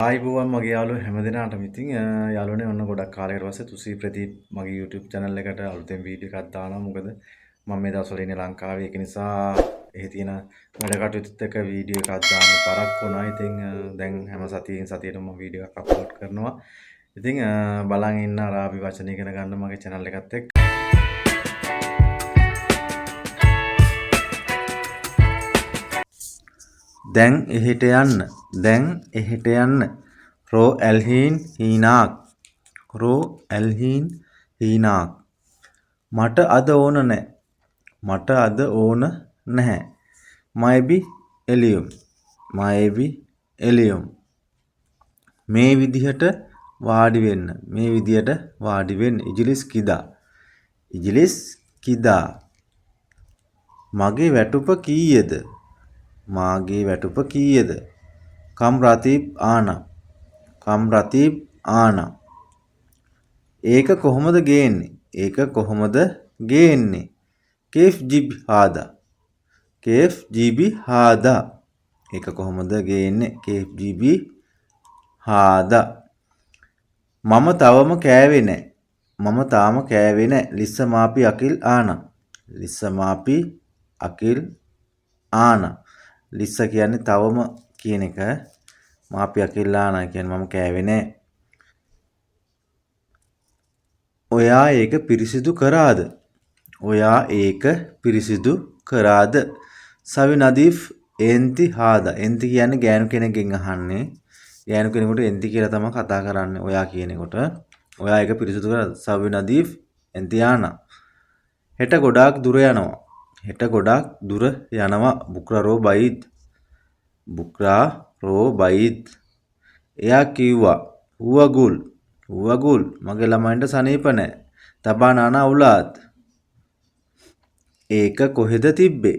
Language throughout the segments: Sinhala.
ආයිබෝවන් මගේ යාළුවෝ හැම දෙනාටම. ඉතින් යාළුවනේ, ඔන්න ගොඩක් කාලයකට පස්සේ තුසී ප්‍රදීප් මගේ YouTube channel එකට අලුතෙන් වීඩියෝ එකක් දානවා. මොකද මම මේ දවස්වල ඉන්නේ ලංකාවේ. ඒක නිසා එහෙ තියෙන වැඩ කටයුතුත් එක්ක වීඩියෝ එකක් දාන්න පරක් වුණා. ඉතින් දැන් හැම සතියෙන් සතියටම මම වීඩියෝ එකක් අප්ලෝඩ් කරනවා. ඉතින් බලන් ඉන්න අරාබි වචන ඉගෙන ගන්න මගේ channel එකත් එක්ක. දැන් එහෙට යන්න. දැන් එහෙට යන්න. රෝ ඇල්හීන් හීනාක්. රෝ ඇල්හීන් හීනාක්. මට අද ඕන නෑ. මට අද ඕන නැහැ. මයිබි එලියුම්. මයිබි එලියුම්. මේ විදිහට වාඩි වෙන්න. මේ විදිහට වාඩි වෙන්න. ඉජිලිස් කිදා. ඉජිලිස් කිදා. මගේ වැටුප කීයද? මාගේ වැටුප කීයද? කම් රතීබ් ආනා. කම් රතීබ් ආනා. ඒක කොහොමද ගේන්නේ? ඒක කොහොමද ගේන්නේ? කේෆ් ජිබි හාදා. කේෆ් ජිබි හාදා. ඒක කොහොමද ගේන්නේ? කේෆ් ජිබි හාදා. මම තවම කෑවේ නෑ. මම තාම කෑවේ නෑ. ලිස්ස මාපි අකිල් ආනා. ලිස්ස මාපි අකිල් ආනා. ලිස්ස කියන්නේ තවම කියන එක. මාපි අකිල් ආනා කියන්නේ මම කෑවේ නෑ. ඔයා ඒක පිරිසිදු කරාද? ඔයා ඒක පිරිසිදු කරාද? සවි නදීෆ් එන්ති හාදා. එන්ති කියන්නේ ගෑනු කෙනෙක්ගෙන් අහන්නේ. ගෑනු කෙනෙකුට එන්ති කියලා තමයි කතා කරන්නේ ඔයා කියනකොට. ඔයා ඒක පිරිසිදු කරාද? සවි නදීෆ් එන්ති ආනා. හෙට ගොඩාක් දුර යනවා. හෙට ගොඩාක් දුර යනවා. බුක්‍රා රෝ බයිද්. බුක්‍රා රෝ බයිද්. එයා කිව්වා හුවගුල්. හුවගුල් මගේ ළමයින්ට සනීප නෑ. තබා නානා උලාත්. ඒක කොහෙද තිබ්බේ?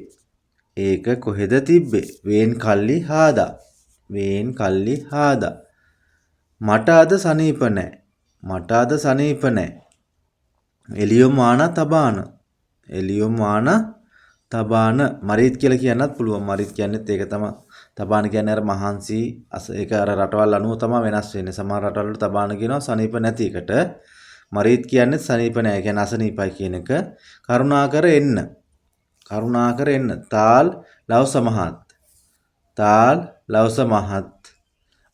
ඒක කොහෙද තිබ්බේ? වේන් කල්ලි හාදා. වේන් කල්ලි හාදා. මට අද සනීප නෑ. මට අද සනීප නෑ. එලියොම් ආනා තබාන. එලියොම් ආනා තබාන. මරීත් කියලා කියන්නත් පුළුවන්. මරීත් කියන්නේත් ඒක තමයි. තබාන කියන්නේ අර මහන්සි, ඒක අර රටවල් අනුව තමයි වෙනස් වෙන්නේ. සමහර රටවල් වල තබාන කියනවා සනීප නැති එකට. මරීත් කියන්නේ සනීප නෑ, ඒ කියන්නේ අසනීපයි කියන එක. කරුණාකර එන්න. කරුණාකර එන්න. තාල් ලව් සමහත්. තාල් ලව් සමහත්.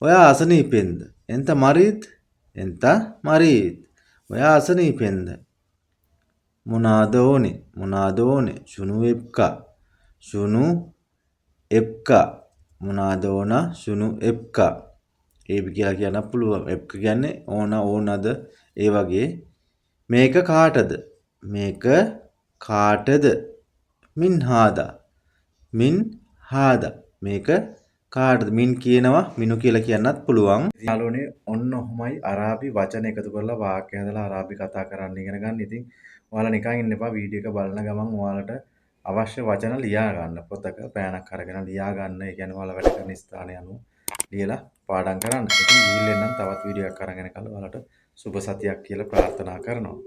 ඔයා අසනීපෙන්ද? එන්ත මරීත්? එන්ත මරීත්. ඔයා අසනීපෙන්ද? මොනාද ඕනේ? මොනාද ඕනේ? ශුනු එප්කා. ශුනු එප්කා. මොනාද ඕන? ශුනු එප්කා. ඒ කියලා කියන්න පුළුවන්. එප්ක කියන්නේ ඕන, ඕනද ඒ වගේ. මේක කාටද? මේක කාටද? මින් හාදා. මින් හාදා. මේක කාටද? මින් කියනවා මිනු කියලා කියන්නත් පුළුවන්. යාළුවනේ, ඔන්න ඔහොමයි අරාබි වචන එකතු කරලා වාක්‍ය හදලා අරාබි කතා කරන්න ඉගෙන ගන්න. ඉතින් ඔයාලා නිකන් ඉන්න එපා. වීඩියෝ එක බලන ගමන් ඔයාලට අවශ්‍ය වචන ලියා ගන්න. පොතක පෑනක් අරගෙන ලියා ගන්න. ඒ කියන්නේ ඔයාලා වැඩ කරන ස්ථානය අනුව ලියලා පාඩම් කරන්න. ඉතින් ගිහින් එන්නම් තවත් වීඩියෝ එකක් අරගෙන එනකල් ඔයාලට සුබ සතියක් කියලා ප්‍රාර්ථනා කරනවා.